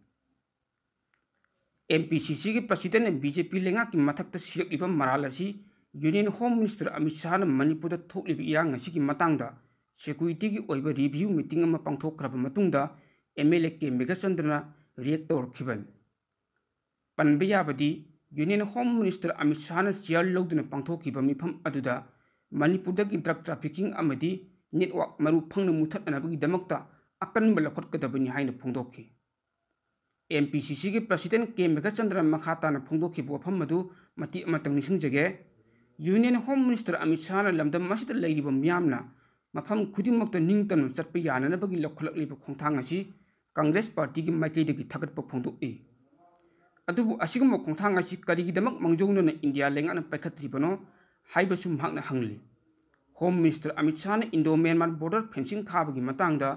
ꯑꯦꯝ ꯄꯤ ꯁꯤ ꯁꯤꯒꯤ ꯄ꯭ꯔꯁꯤꯗꯦꯟꯠꯅ ꯕꯤ ꯖꯦ ꯄꯤ ꯂꯩꯉꯥꯛꯀꯤ ꯃꯊꯛꯇ ꯁꯤꯔꯛꯂꯤꯕ ꯃꯔꯥꯜ ꯑꯁꯤ ꯌꯨꯅꯤꯌꯟ ꯍꯣꯝ ꯃꯤꯅꯤꯁꯇꯔ ꯑꯃꯤꯠ ꯁꯍꯥꯅ ꯃꯅꯤꯄꯨꯔꯗ ꯊꯣꯛꯂꯤꯕ ꯏꯔꯥꯡ ꯑꯁꯤꯒꯤ ꯃꯇꯥꯡꯗ ꯁꯦꯀ꯭ꯌꯨꯔꯤꯇꯤꯒꯤ ꯑꯣꯏꯕ ꯔꯤꯚꯤꯌꯨ ꯃꯤꯇꯤꯡ ꯑꯃ ꯄꯥꯡꯊꯣꯛꯈ꯭ꯔꯕ ꯃꯇꯨꯡꯗ ꯑꯦꯝ ꯑꯦꯜ ꯑꯦ ꯀꯦ ꯃꯦꯘꯆꯟꯗ꯭ꯔꯅ ꯔꯤꯌꯦꯛ ꯇꯧꯔꯛꯈꯤꯕꯅꯤ꯫ ꯄꯟꯕ ꯌꯥꯕꯗꯤ, Union Home Minister ꯑꯃꯤꯠ ꯁꯥꯍꯅ ꯆꯤꯌꯥꯔ ꯂꯧꯗꯨꯅ ꯄꯥꯡꯊꯣꯛꯈꯤꯕ ꯃꯤꯐꯝ ꯑꯗꯨꯗ ꯃꯅꯤꯄꯨꯔꯗꯒꯤ drug trafficking ꯑꯃꯗꯤ network ꯃꯔꯨ ꯐꯪꯅ ꯃꯨꯊꯠꯅꯅꯕꯒꯤꯗꯃꯛꯇ ꯑꯀꯟꯕ ꯂꯧꯈꯠꯀꯗꯕꯅꯤ ꯍꯥꯏꯅ ꯐꯣꯡꯗꯣꯛꯈꯤ꯫ ꯑꯦꯝ ꯄꯤ ꯁꯤ ꯁꯤꯒꯤ president ꯀꯦ ꯃꯦꯘꯆꯟꯗ꯭ꯔꯅ ꯃꯈꯥ ꯇꯥꯅ ꯐꯣꯡꯗꯣꯛꯈꯤꯕ ꯋꯥꯐꯝ ꯑꯗꯨ ꯃꯇꯦꯛ ꯑꯃꯇꯪ ꯅꯤꯡꯁꯤꯡꯖꯒꯦ꯫ Union Home Minister ꯑꯃꯤꯠ ꯁꯥꯍꯅ ꯂꯝꯗꯝ ꯑꯁꯤꯗ ꯂꯩꯔꯤꯕ ꯃꯤꯌꯥꯝꯅ ꯃꯐꯝ ꯈꯨꯗꯤꯡꯃꯛꯇ ꯅꯤꯡꯇꯝꯅ ꯆꯠꯄ ꯌꯥꯅꯅꯕꯒꯤ ꯂꯧꯈꯠꯂꯛꯂꯤꯕ ꯈꯣꯡꯊꯥꯡ ꯑꯁꯤ ꯀꯪꯒ꯭ꯔꯦꯁ ꯄꯥꯔꯇꯤꯒꯤ ꯃꯥꯏꯀꯩꯗꯒꯤ ꯊꯥꯒꯠꯄ ꯐꯣꯡꯗꯣꯛꯏ꯫ ꯑꯗꯨꯕꯨ ꯑꯁꯤꯒꯨꯝꯕ ꯈꯣꯡꯊꯥꯡ ꯑꯁꯤ ꯀꯔꯤꯒꯤꯗꯃꯛ ꯃꯥꯡꯖꯧꯅꯅ ꯏꯟꯗꯤꯌꯥ ꯂꯩꯉꯥꯛꯅ ꯄꯥꯏꯈꯠꯇ꯭ꯔꯤꯕꯅꯣ ꯍꯥꯏꯕꯁꯨ ꯃꯍꯥꯛꯅ ꯍꯪꯂꯤ꯫ Home Minister Amit ꯁꯥꯍꯅ Indo Myanmar border fencing ꯈꯥꯕꯒꯤ ꯃꯇꯥꯡꯗ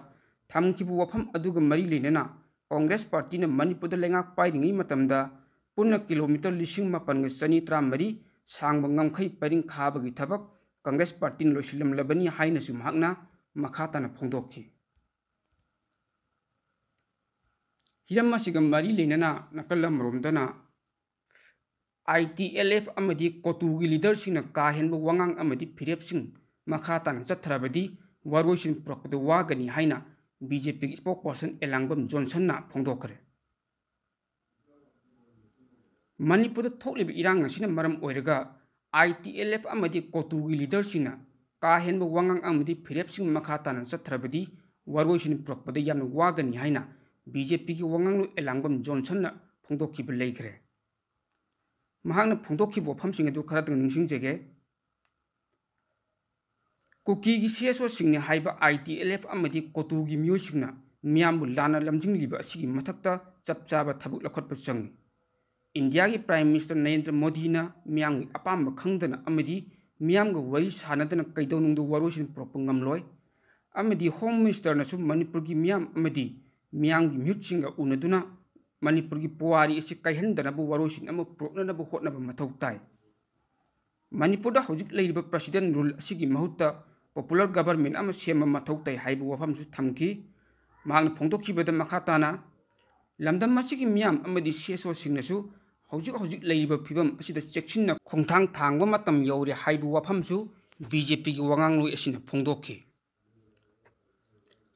ꯊꯝꯈꯤꯕ ꯋꯥꯐꯝ ꯑꯗꯨꯒ ꯃꯔꯤ ꯂꯩꯅꯅ ꯀꯪꯒ꯭ꯔꯦꯁ ꯄꯥꯔꯇꯤꯅ ꯃꯅꯤꯄꯨꯔꯗ ꯂꯩꯉꯥꯛ ꯄꯥꯏꯔꯤꯉꯩ ꯃꯇꯝꯗ ꯄꯨꯟꯅ ꯀꯤꯂꯣꯃꯤꯇꯔ ꯂꯤꯁꯤꯡ ꯃꯥꯄꯟꯒ ꯆꯅꯤ ꯇꯔꯥꯃꯔꯤ ꯁꯥꯡꯕ ꯉꯝꯈꯩ ꯄꯔꯤꯡ ꯈꯥꯕꯒꯤ ꯊꯕꯛ ꯀꯪꯒ꯭ꯔꯦꯁ ꯄꯥꯔꯇꯤꯅ ꯂꯣꯏꯁꯤꯜꯂꯝꯂꯕꯅꯤ ꯍꯥꯏꯅꯁꯨ ꯃꯍꯥꯛꯅ ꯃꯈꯥ ꯇꯥꯅ ꯐꯣꯡꯗꯣꯛꯈꯤ꯫ ꯍꯤꯔꯝ ꯑꯁꯤꯒ ꯃꯔꯤ ꯂꯩꯅꯅ ꯅꯥꯀꯜ ꯑꯃꯔꯣꯝꯗꯅ ꯑꯥꯏ ꯇꯤ ꯑꯦꯜ ꯑꯦꯐ ꯑꯃꯗꯤ ꯀꯣꯇꯨꯒꯤ ꯂꯤꯗꯔꯁꯤꯡꯅ ꯀꯥ ꯍꯦꯟꯕ ꯋꯥꯉꯥꯡ ꯑꯃꯗꯤ ꯐꯤꯔꯦꯞꯁꯤꯡ ꯃꯈꯥ ꯇꯥꯅ ꯆꯠꯊꯔꯕꯗꯤ ꯋꯥꯔꯣꯏꯁꯤꯟ ꯄꯨꯔꯛꯄꯗ ꯋꯥꯒꯅꯤ ꯍꯥꯏꯅ ꯕꯤ ꯖꯦ ꯄꯤꯒꯤ spokesperson ꯑꯦꯂꯥꯡꯕꯝ ꯖꯣꯟꯁꯟꯅ ꯐꯣꯡꯗꯣꯛꯈ꯭ꯔꯦ꯫ ꯃꯅꯤꯄꯨꯔꯗ ꯊꯣꯛꯂꯤꯕ ꯏꯔꯥꯡ ꯑꯁꯤꯅ ꯃꯔꯝ ꯑꯣꯏꯔꯒ ꯑꯥꯏ ꯇꯤ ꯑꯦꯜ ꯑꯦꯐ ꯑꯃꯗꯤ ꯀꯣꯇꯨꯒꯤ ꯂꯤꯗꯔꯁꯤꯡꯅ ꯀꯥ ꯍꯦꯟꯕ ꯋꯥꯉꯥꯡ ꯑꯃꯗꯤ ꯐꯤꯔꯦꯞꯁꯤꯡ ꯃꯈꯥ ꯇꯥꯅ ꯆꯠꯊꯔꯕꯗꯤ ꯋꯥꯔꯣꯏꯁꯤꯟ ꯄꯨꯔꯛꯄꯗ ꯌꯥꯝꯅ ꯋꯥꯒꯅꯤ ꯍꯥꯏꯅ ꯕꯤ ꯖꯦ ꯄꯤꯒꯤ ꯋꯥꯉꯥꯡꯂꯣꯏ ꯑꯦꯂꯥꯡꯕꯝ ꯖꯣꯟꯁꯟꯅ ꯐꯣꯡꯗꯣꯛꯈꯤꯕ ꯂꯩꯈ꯭ꯔꯦ꯫ ꯃꯍꯥꯛꯅ ꯐꯣꯡꯗꯣꯛꯈꯤꯕ ꯋꯥꯐꯝꯁꯤꯡ ꯑꯗꯨ ꯈꯔꯇꯪ ꯅꯤꯡꯁꯤꯡꯖꯒꯦ꯫ ꯀꯨꯀꯤꯒꯤ ꯁꯤ ꯑꯦꯁ ꯑꯣꯁꯤꯡꯅꯤ ꯍꯥꯏꯕ ꯑꯥꯏ ꯇꯤ ꯑꯦꯜ ꯑꯦꯐ ꯑꯃꯗꯤ ꯀꯣꯇꯨꯒꯤ ꯃꯤꯑꯣꯏꯁꯤꯡꯅ ꯃꯤꯌꯥꯝꯕꯨ ꯂꯥꯟꯅ ꯂꯝꯖꯤꯡꯂꯤꯕ ꯑꯁꯤꯒꯤ ꯃꯊꯛꯇ ꯆꯞ ꯆꯥꯕ ꯊꯕꯛ ꯂꯧꯈꯠꯄ ꯆꯪꯏ꯫ ꯏꯟꯗꯤꯌꯥꯒꯤ Prime Minister ꯅꯔꯦꯟꯗ꯭ꯔ ꯃꯣꯗꯤꯅ ꯃꯤꯌꯥꯝꯒꯤ ꯑꯄꯥꯝꯕ ꯈꯪꯗꯅ ꯑꯃꯗꯤ ꯃꯤꯌꯥꯝꯒ ꯋꯥꯔꯤ ꯁꯥꯅꯗꯅ ꯀꯩꯗꯧꯅꯨꯡꯗ ꯋꯥꯔꯣꯏꯁꯤꯟ ꯄꯨꯔꯛꯄ ꯉꯝꯂꯣꯏ꯫ ꯑꯃꯗꯤ Home Ministerꯅꯁꯨ ꯃꯅꯤꯄꯨꯔꯒꯤ ꯃꯤꯌꯥꯝ ꯑꯃꯗꯤ ꯃꯤꯌꯥꯝꯒꯤ ꯃꯤꯍꯨꯠꯁꯤꯡꯒ ꯎꯅꯗꯨꯅ ꯃꯅꯤꯄꯨꯔꯒꯤ ꯄꯨꯋꯥꯔꯤ ꯑꯁꯤ ꯀꯥꯏꯍꯟꯗꯅꯕ ꯋꯥꯔꯣꯏꯁꯤꯟ ꯑꯃ ꯄꯨꯔꯛꯅꯅꯕ ꯍꯣꯠꯅꯕ ꯃꯊꯧ ꯇꯥꯏ꯫ ꯃꯅꯤꯄꯨꯔꯗ ꯍꯧꯖꯤꯛ ꯂꯩꯔꯤꯕ President Rule ꯑꯁꯤꯒꯤ ꯃꯍꯨꯠꯇ popular government ꯑꯃ ꯁꯦꯝꯕ ꯃꯊꯧ ꯇꯥꯏ ꯍꯥꯏꯕ ꯋꯥꯐꯝꯁꯨ ꯊꯝꯈꯤ꯫ ꯃꯍꯥꯛꯅ ꯐꯣꯡꯗꯣꯛꯈꯤꯕꯗ ꯃꯈꯥ ꯇꯥꯅ, ꯂꯝꯗꯝ ꯑꯁꯤꯒꯤ ꯃꯤꯌꯥꯝ ꯑꯃꯗꯤ ꯁꯤ ꯑꯦꯁ ꯑꯣꯁꯤꯡꯅꯁꯨ ꯍꯧꯖꯤꯛ ꯍꯧꯖꯤꯛ ꯂꯩꯔꯤꯕ ꯐꯤꯕꯝ ꯑꯁꯤꯗ ꯆꯦꯛꯁꯤꯟꯅ ꯈꯣꯡꯊꯥꯡ ꯊꯥꯡꯕ ꯃꯇꯝ ꯌꯧꯔꯦ ꯍꯥꯏꯕ ꯋꯥꯐꯝꯁꯨ ꯕꯤ ꯖꯦ ꯄꯤꯒꯤ ꯋꯥꯉꯥꯡꯂꯣꯏ ꯑꯁꯤꯅ ꯐꯣꯡꯗꯣꯛꯈꯤ꯫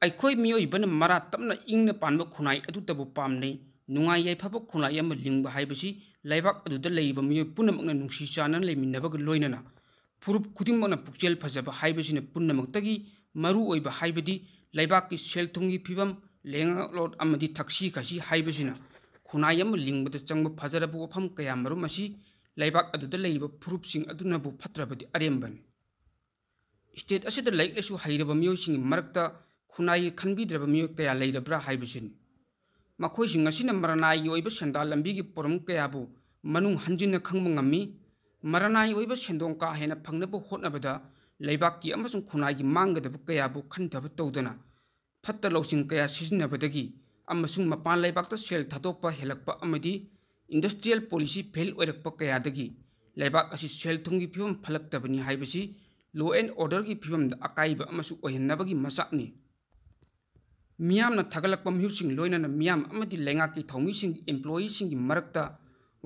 ꯑꯩꯈꯣꯏ ꯃꯤꯑꯣꯏꯕꯅ ꯃꯔꯥ ꯇꯞꯅ ꯏꯪꯅ ꯄꯥꯟꯕ ꯈꯨꯟꯅꯥꯏ ꯑꯗꯨꯇꯕꯨ ꯄꯥꯝꯅꯩ꯫ ꯅꯨꯡꯉꯥꯏ ꯌꯥꯏꯐꯕ ꯈꯨꯟꯅꯥꯏ ꯑꯃ ꯂꯤꯡꯕ ꯍꯥꯏꯕꯁꯤ ꯂꯩꯕꯥꯛ ꯑꯗꯨꯗ ꯂꯩꯔꯤꯕ ꯃꯤꯑꯣꯏ ꯄꯨꯝꯅꯃꯛꯅ ꯅꯨꯡꯁꯤ ꯆꯥꯟꯅꯅ ꯂꯩꯃꯤꯟꯅꯕꯒ ꯂꯣꯏꯅꯅ ꯐꯨꯔꯨꯞ ꯈꯨꯗꯤꯡꯃꯛꯅ ꯄꯨꯛꯆꯦꯜ ꯐꯖꯕ ꯍꯥꯏꯕꯁꯤꯅ ꯄꯨꯝꯅꯃꯛꯇꯒꯤ ꯃꯔꯨ ꯑꯣꯏꯕ ꯍꯥꯏꯕꯗꯤ ꯂꯩꯕꯥꯛꯀꯤ ꯁꯦꯜ ꯊꯨꯝꯒꯤ ꯐꯤꯕꯝ, ꯂꯩꯉꯥꯛꯂꯣꯟ ꯑꯃꯗꯤ ꯊꯛꯁꯤ ꯈꯥꯁꯤ ꯍꯥꯏꯕꯁꯤꯅ ꯈꯨꯟꯅꯥꯏ ꯑꯃ ꯂꯤꯡꯕꯗ ꯆꯪꯕ ꯐꯖꯔꯕ ꯋꯥꯐꯝ ꯀꯌꯥ ꯃꯔꯨꯝ ꯑꯁꯤ ꯂꯩꯕꯥꯛ ꯑꯗꯨꯗ ꯂꯩꯔꯤꯕ ꯐꯨꯔꯨꯞꯁꯤꯡ ꯑꯗꯨꯅꯕꯨ ꯐꯠꯇ꯭ꯔꯕꯗꯤ ꯑꯔꯦꯝꯕꯅꯤ꯫ ꯁ꯭ꯇꯦꯠ ꯑꯁꯤꯗ ꯂꯥꯏꯔꯤꯛ ꯂꯥꯏꯁꯨ ꯍꯩꯔꯕ ꯃꯤꯑꯣꯏꯁꯤꯡꯒꯤ ꯃꯔꯛꯇ ꯈꯨꯟꯅꯥꯏꯒꯤ ꯈꯟꯕꯤꯗ꯭ꯔꯕ ꯃꯤꯑꯣꯏ ꯀꯌꯥ ꯂꯩꯔꯕ꯭ꯔꯥ ꯍꯥꯏꯕꯁꯤꯅꯤ꯫ ꯃꯈꯣꯏꯁꯤꯡ ꯑꯁꯤꯅ ꯃꯔꯅꯥꯏꯒꯤ ꯑꯣꯏꯕ ꯁꯦꯟꯗꯥꯟ ꯂꯝꯕꯤꯒꯤ ꯄꯣꯔꯝ ꯀꯌꯥꯕꯨ ꯃꯅꯨꯡ ꯍꯟꯖꯤꯟꯅ ꯈꯪꯕ ꯉꯝꯃꯤ꯫ ꯃꯔꯅꯥꯏ ꯑꯣꯏꯕ ꯁꯦꯟꯗꯣꯡ ꯀꯥ ꯍꯦꯟꯅ ꯐꯪꯅꯕ ꯍꯣꯠꯅꯕꯗ ꯂꯩꯕꯥꯛꯀꯤ ꯑꯃꯁꯨꯡ ꯈꯨꯟꯅꯥꯏꯒꯤ ꯃꯥꯡꯒꯗꯕ ꯀꯌꯥꯕꯨ ꯈꯟꯊꯕ ꯇꯧꯗꯅ ꯐꯠꯇ ꯂꯧꯁꯤꯡ ꯀꯌꯥ ꯁꯤꯖꯤꯟꯅꯕꯗꯒꯤ ꯑꯃꯁꯨꯡ ꯃꯄꯥꯟ ꯂꯩꯕꯥꯛꯇ ꯁꯦꯜ ꯊꯥꯗꯣꯛꯄ ꯍꯦꯜꯂꯛꯄ ꯑꯃꯗꯤ industrial policy fail ꯑꯣꯏꯔꯛꯄ ꯀꯌꯥꯗꯒꯤ ꯂꯩꯕꯥꯛ ꯑꯁꯤ ꯁꯦꯜ ꯊꯨꯝꯒꯤ ꯐꯤꯕꯝ ꯐꯠꯂꯛꯇꯕꯅꯤ ꯍꯥꯏꯕꯁꯤ law and orderꯒꯤ ꯐꯤꯕꯝꯗ ꯑꯀꯥꯏꯕ ꯑꯃꯁꯨ ꯑꯣꯏꯍꯟꯅꯕꯒꯤ ꯃꯆꯥꯛꯅꯤ꯫ ꯃꯤꯌꯥꯝꯅ ꯊꯥꯒꯠꯂꯛꯄ ꯃꯤꯍꯨꯠꯁꯤꯡ ꯂꯣꯏꯅꯅ ꯃꯤꯌꯥꯝ ꯑꯃꯗꯤ ꯂꯩꯉꯥꯛꯀꯤ ꯊꯧꯃꯤꯁꯤꯡꯒꯤ employeeꯁꯤꯡꯒꯤ ꯃꯔꯛꯇ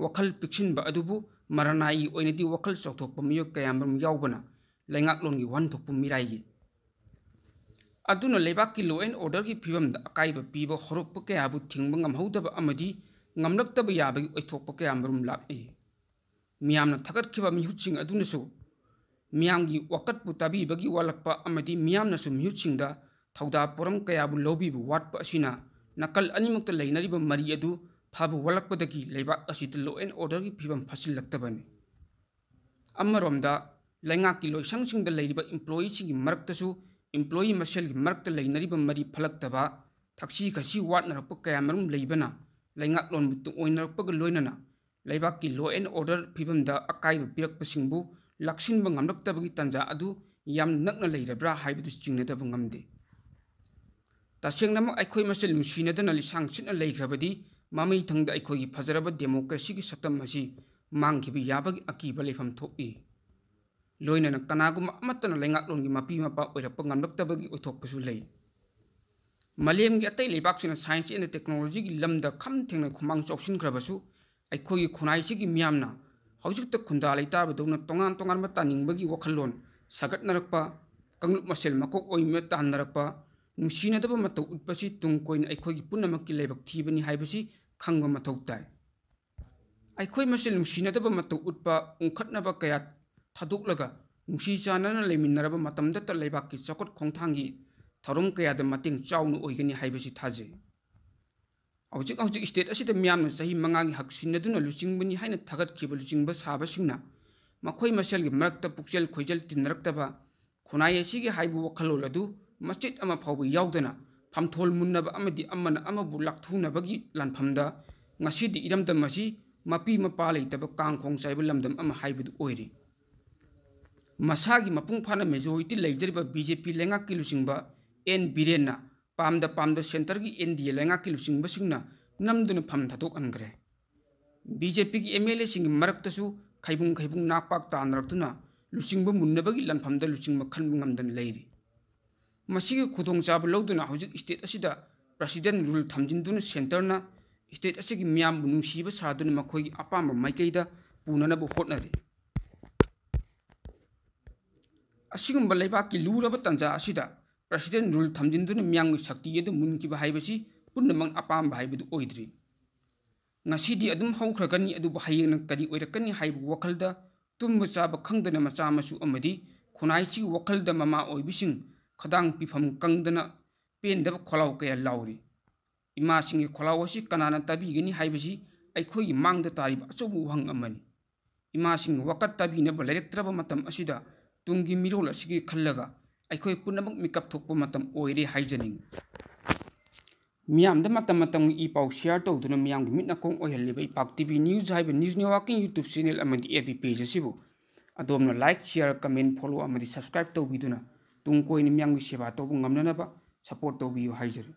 ꯋꯥꯈꯜ ꯄꯤꯛꯁꯤꯟꯕ ꯑꯗꯨꯕꯨ ꯃꯔꯅꯥꯏꯒꯤ ꯑꯣꯏꯅꯗꯤ ꯋꯥꯈꯜ ꯆꯥꯎꯊꯣꯛꯄ ꯃꯤꯑꯣꯏ ꯀꯌꯥꯃꯔꯨꯝ ꯌꯥꯎꯕꯅ ꯂꯩꯉꯥꯛꯂꯣꯟꯒꯤ ꯋꯥꯍꯟꯊꯣꯛꯄ ꯃꯤꯔꯥꯏꯒꯤ ꯑꯗꯨꯅ ꯂꯩꯕꯥꯛꯀꯤ law and orderꯒꯤ ꯐꯤꯕꯝꯗ ꯑꯀꯥꯏꯕ ꯄꯤꯕ ꯍꯧꯔꯛꯄ ꯀꯌꯥꯕꯨ ꯊꯤꯡꯕ ꯉꯝꯍꯧꯗꯕ ꯑꯃꯗꯤ ꯉꯝꯂꯛꯇꯕ ꯌꯥꯕꯒꯤ ꯑꯣꯏꯊꯣꯛꯄ ꯀꯌꯥꯃꯔꯨꯝ ꯂꯥꯛꯏ꯫ ꯃꯤꯌꯥꯝꯅ ꯊꯥꯒꯠꯈꯤꯕ ꯃꯤꯍꯨꯠꯁꯤꯡ ꯑꯗꯨꯅꯁꯨ ꯃꯤꯌꯥꯝꯒꯤ ꯋꯥꯀꯠꯄꯨ ꯇꯥꯕꯤꯕꯒꯤ ꯋꯥꯠꯂꯛꯄ ꯑꯃꯗꯤ ꯃꯤꯌꯥꯝꯅꯁꯨ ꯃꯤꯍꯨꯠꯁꯤꯡꯗ ꯊꯧꯗꯥ ꯄꯣꯔꯝ ꯀꯌꯥꯕꯨ ꯂꯧꯕꯤꯕ ꯋꯥꯠꯄ ꯑꯁꯤꯅ ꯅꯥꯀꯜ ꯑꯅꯤꯃꯛꯇ ꯂꯩꯅꯔꯤꯕ ꯃꯔꯤ ꯑꯗꯨ ꯐꯕ ꯋꯥꯠꯂꯛꯄꯗꯒꯤ ꯂꯩꯕꯥꯛ ꯑꯁꯤꯗ law and orderꯒꯤ ꯐꯤꯕꯝ ꯐꯠꯁꯤꯜꯂꯛꯇꯕꯅꯤ꯫ ꯑꯃꯔꯣꯝꯗ ꯂꯩꯉꯥꯛꯀꯤ ꯂꯣꯏꯁꯪꯁꯤꯡꯗ ꯂꯩꯔꯤꯕ employeeꯁꯤꯡꯒꯤ ꯃꯔꯛꯇꯁꯨ employee ꯃꯁꯦꯜꯒꯤ ꯃꯔꯛꯇ ꯂꯩꯅꯔꯤꯕ ꯃꯔꯤ ꯐꯠꯂꯛꯇꯕ, ꯊꯛꯁꯤ ꯈꯥꯁꯤ ꯋꯥꯠꯅꯔꯛꯄ ꯀꯌꯥꯃꯔꯨꯝ ꯂꯩꯕꯅ ꯂꯩꯉꯥꯛꯂꯣꯟꯕꯨ ꯇꯨꯡꯑꯣꯏꯅꯔꯛꯄꯒ ꯂꯣꯏꯅꯅ ꯂꯩꯕꯥꯛꯀꯤ law and order ꯐꯤꯕꯝꯗ ꯑꯀꯥꯏꯕ ꯄꯤꯔꯛꯄꯁꯤꯡꯕꯨ ꯂꯥꯛꯁꯤꯟꯕ ꯉꯝꯂꯛꯇꯕꯒꯤ ꯇꯥꯟꯖꯥ ꯑꯗꯨ ꯌꯥꯝ ꯅꯛꯅ ꯂꯩꯔꯕ꯭ꯔꯥ ꯍꯥꯏꯕꯗꯨ ꯆꯤꯡꯅꯗꯕ ꯉꯝꯗꯦ꯫ ꯇꯁꯦꯡꯅꯃꯛ ꯑꯩꯈꯣꯏ ꯃꯁꯦꯜ ꯅꯨꯡꯁꯤꯅꯗꯅ ꯂꯤꯁꯥꯡ ꯁꯤꯠꯅ ꯂꯩꯈ꯭ꯔꯕꯗꯤ ꯃꯃꯩꯊꯪꯗ ꯑꯩꯈꯣꯏꯒꯤ ꯐꯖꯔꯕ democracyꯒꯤ ꯁꯛꯇꯝ ꯑꯁꯤ ꯃꯥꯡꯈꯤꯕ ꯌꯥꯕꯒꯤ ꯑꯀꯤꯕ ꯂꯩꯐꯝ ꯊꯣꯛꯏ꯫ ꯂꯣꯏꯅꯅ ꯀꯅꯥꯒꯨꯝꯕ ꯑꯃꯠꯇꯅ ꯂꯩꯉꯥꯛꯂꯣꯟꯒꯤ ꯃꯄꯤ ꯃꯄꯥ ꯑꯣꯏꯔꯛꯄ ꯉꯝꯂꯛꯇꯕꯒꯤ ꯑꯣꯏꯊꯣꯛꯄꯁꯨ ꯂꯩ꯫ ꯃꯥꯂꯦꯝꯒꯤ ꯑꯇꯩ ꯂꯩꯕꯥꯛꯁꯤꯡꯅ science and technologyꯒꯤ ꯂꯝꯗ ꯈꯝ ꯊꯦꯡꯅ ꯈꯨꯃꯥꯡ ꯆꯥꯎꯁꯤꯟꯈ꯭ꯔꯕꯁꯨ ꯑꯩꯈꯣꯏꯒꯤ ꯈꯨꯟꯅꯥꯏꯁꯤꯒꯤ ꯃꯤꯌꯥꯝꯅ ꯍꯧꯖꯤꯛꯇ ꯈꯨꯟꯗꯥ ꯂꯩꯇꯥꯕꯗꯧꯅ ꯇꯣꯉꯥꯟ ꯇꯣꯉꯥꯟꯕ ꯇꯥꯅꯤꯡꯕꯒꯤ ꯋꯥꯈꯜꯂꯣꯟ ꯁꯥꯒꯠꯅꯔꯛꯄ, ꯀꯥꯡꯂꯨꯞ ꯃꯁꯦꯜ ꯃꯀꯣꯛ ꯑꯣꯏꯃ ꯇꯥꯍꯟꯅꯔꯛꯄ, ꯅꯨꯡꯁꯤꯅꯗꯕ ꯃꯇꯧ ꯎꯠꯄꯁꯤ ꯇꯨꯡ ꯀꯣꯏꯅ ꯑꯩꯈꯣꯏꯒꯤ ꯄꯨꯝꯅꯃꯛꯀꯤ ꯂꯥꯏꯕꯛ ꯊꯤꯕꯅꯤ ꯍꯥꯏꯕꯁꯤ ꯈꯪꯕ ꯃꯊꯧ ꯇꯥꯏ꯫ ꯑꯩꯈꯣꯏ ꯃꯁꯦꯜ ꯅꯨꯡꯁꯤꯅꯗꯕ ꯃꯇꯧ ꯎꯠꯄ, ꯎꯪꯈꯠꯅꯕ ꯀꯌꯥ ꯊꯥꯗꯣꯛꯂꯒ ꯅꯨꯡꯁꯤ ꯆꯥꯟꯅꯅ ꯂꯩꯃꯤꯟꯅꯔꯕ ꯃꯇꯝꯗꯇ ꯂꯩꯕꯥꯛꯀꯤ ꯆꯥꯎꯈꯠ ꯈꯣꯡꯊꯥꯡꯒꯤ ꯊꯧꯔꯝ ꯀꯌꯥꯗ ꯃꯇꯦꯡ ꯆꯥꯎꯅ ꯑꯣꯏꯒꯅꯤ ꯍꯥꯏꯕꯁꯤ ꯊꯥꯖꯩ꯫ ꯍꯧꯖꯤꯛ ꯍꯧꯖꯤꯛ state ꯑꯁꯤꯗ ꯃꯤꯌꯥꯝꯅ ꯆꯍꯤ ꯃꯉꯥꯒꯤ ꯍꯛ ꯁꯤꯟꯅꯗꯨꯅ ꯂꯨꯆꯤꯡꯕꯅꯤ ꯍꯥꯏꯅ ꯊꯥꯒꯠꯈꯤꯕ ꯂꯨꯆꯤꯡꯕ ꯁꯥꯕꯁꯤꯡꯅ ꯃꯈꯣꯏ ꯃꯁꯦꯜꯒꯤ ꯃꯔꯛꯇ ꯄꯨꯛꯆꯦꯜ ꯈꯣꯏꯖꯦꯜ ꯇꯤꯟꯅꯔꯛꯇꯕ, ꯈꯨꯟꯅꯥꯏ ꯑꯁꯤꯒꯤ ꯍꯥꯏꯕ ꯋꯥꯈꯜꯂꯣꯟ ꯑꯗꯨ ꯃꯆꯦꯠ ꯑꯃ ꯐꯥꯎꯕ ꯌꯥꯎꯗꯅ ꯐꯝꯊꯣꯜ ꯃꯨꯟꯅꯕ ꯑꯃꯗꯤ ꯑꯃꯅ ꯑꯃꯕꯨ ꯂꯥꯛꯊꯨꯅꯕꯒꯤ ꯂꯥꯟꯐꯝꯗ ꯉꯁꯤꯗꯤ ꯏꯔꯝꯗꯝ ꯑꯁꯤ ꯃꯄꯤ ꯃꯄꯥ ꯂꯩꯇꯕ ꯀꯥꯡꯈꯣꯡ ꯆꯥꯏꯕ ꯂꯝꯗꯝ ꯑꯃ ꯍꯥꯏꯕꯗꯨ ꯑꯣꯏꯔꯤ꯫ ꯃꯁꯥꯒꯤ ꯃꯄꯨꯡ ꯐꯥꯅ majority ꯂꯩꯖꯔꯤꯕ BJP ꯂꯩꯉꯥꯛꯀꯤ ꯂꯨꯆꯤꯡꯕ ꯑꯦꯟ ꯕꯤꯔꯦꯟꯅ ꯄꯥꯝꯗ ꯄꯥꯝꯗ centreꯒꯤ NDA ꯂꯩꯉꯥꯛꯀꯤ ꯂꯨꯆꯤꯡꯕꯁꯤꯡꯅ ꯅꯝꯗꯨꯅ ꯐꯝ ꯊꯥꯗꯣꯛꯍꯟꯈ꯭ꯔꯦ꯫ BJPꯒꯤ MLAꯁꯤꯡꯒꯤ ꯃꯔꯛꯇꯁꯨ ꯈꯩꯕꯨꯡ ꯈꯩꯕꯨꯡ ꯅꯥꯛꯄꯥꯛ ꯇꯥꯅꯔꯛꯇꯨꯅ ꯂꯨꯆꯤꯡꯕ ꯃꯨꯟꯅꯕꯒꯤ ꯂꯥꯟꯐꯝꯗ ꯂꯨꯆꯤꯡꯕ ꯈꯟꯕ ꯉꯝꯗꯅ ꯂꯩꯔꯤ꯫ ꯃꯁꯤꯒꯤ ꯈꯨꯗꯣꯡꯆꯥꯕ ꯂꯧꯗꯨꯅ ꯍꯧꯖꯤꯛ state ꯑꯁꯤꯗ president rule ꯊꯝꯖꯤꯟꯗꯨꯅ centreꯅ state ꯑꯁꯤꯒꯤ ꯃꯤꯌꯥꯝꯕꯨ ꯅꯨꯡꯁꯤꯕ ꯁꯥꯗꯨꯅ ꯃꯈꯣꯏꯒꯤ ꯑꯄꯥꯝꯕ ꯃꯥꯏꯀꯩꯗ ꯄꯨꯅꯅꯕ ꯍꯣꯠꯅꯔꯤ꯫ ꯑꯁꯤꯒꯨꯝꯕ ꯂꯩꯕꯥꯛꯀꯤ ꯂꯨꯔꯕ ꯇꯥꯟꯖꯥ ꯑꯁꯤꯗ president rule ꯊꯝꯖꯤꯟꯗꯨꯅ ꯃꯤꯌꯥꯝꯒꯤ ꯁꯛꯇꯤ ꯑꯗꯨ ꯃꯨꯟꯈꯤꯕ ꯍꯥꯏꯕꯁꯤ ꯄꯨꯝꯅꯃꯛ ꯑꯄꯥꯝꯕ ꯍꯥꯏꯕꯗꯨ ꯑꯣꯏꯗ꯭ꯔꯤ꯫ ꯉꯁꯤꯗꯤ ꯑꯗꯨꯝ ꯍꯧꯈ꯭ꯔꯒꯅꯤ, ꯑꯗꯨꯕꯨ ꯍꯌꯦꯡꯅ ꯀꯔꯤ ꯑꯣꯏꯔꯛꯀꯅꯤ ꯍꯥꯏꯕ ꯋꯥꯈꯜꯗ ꯇꯨꯝꯕ ꯆꯥꯕ ꯈꯪꯗꯅ ꯃꯆꯥ ꯃꯁꯨ ꯑꯃꯗꯤ ꯈꯨꯟꯅꯥꯏꯁꯤꯒꯤ ꯋꯥꯈꯜꯗ ꯃꯃꯥ ꯑꯣꯏꯕꯤꯁꯤꯡ ꯈꯗꯥꯡ ꯄꯤꯐꯝ ꯀꯪꯗꯅ ꯄꯦꯟꯗꯕ ꯈꯣꯜꯂꯥꯎ ꯀꯌꯥ ꯂꯥꯎꯔꯤ꯫ ꯏꯃꯥꯁꯤꯡꯒꯤ ꯈꯣꯜꯂꯥꯎ ꯑꯁꯤ ꯀꯅꯥꯅ ꯇꯥꯕꯤꯒꯅꯤ ꯍꯥꯏꯕꯁꯤ ꯑꯩꯈꯣꯏꯒꯤ ꯃꯥꯡꯗ ꯇꯥꯔꯤꯕ ꯑꯆꯧꯕ ꯋꯥꯍꯪ ꯑꯃꯅꯤ꯫ ꯏꯃꯥꯁꯤꯡꯒꯤ ꯋꯥꯀꯠ ꯇꯥꯕꯤꯅꯕ ꯂꯩꯔꯛꯇ꯭ꯔꯕ ꯃꯇꯝ ꯑꯁꯤꯗ ꯇꯨꯡꯒꯤ ꯃꯤꯔꯣꯜ ꯑꯁꯤꯒꯤ ꯈꯜꯂꯒ ꯑꯩꯈꯣꯏ ꯄꯨꯝꯅꯃꯛ ꯃꯤꯀꯞ ꯊꯣꯛꯄ ꯃꯇꯝ ꯑꯣꯏꯔꯦ ꯍꯥꯏꯖꯅꯤꯡꯏ꯫ ꯃꯤꯌꯥꯝꯗ ꯃꯇꯝ ꯃꯇꯝꯒꯤ ꯏ ꯄꯥꯎ share ꯇꯧꯗꯨꯅ ꯃꯤꯌꯥꯝꯒꯤ ꯃꯤꯠ ꯅꯥꯀꯣꯡ ꯑꯣꯏꯍꯜꯂꯤꯕ ꯏꯄꯥꯛ TV news ꯍꯥꯏꯕ news networking YouTube channel ꯑꯃꯗꯤ FB page ꯑꯁꯤꯕꯨ ꯑꯗꯣꯝꯅ like, share, comment, follow ꯑꯃꯗꯤ subscribe ꯇꯧꯕꯤꯗꯨꯅ ꯇꯨꯡ ꯀꯣꯏꯅ ꯃꯤꯌꯥꯝꯒꯤ ꯁꯦꯕꯥ ꯇꯧꯕ ꯉꯝꯅꯅꯕ support ꯇꯧꯕꯤꯌꯨ ꯍꯥꯏꯖꯔꯤ꯫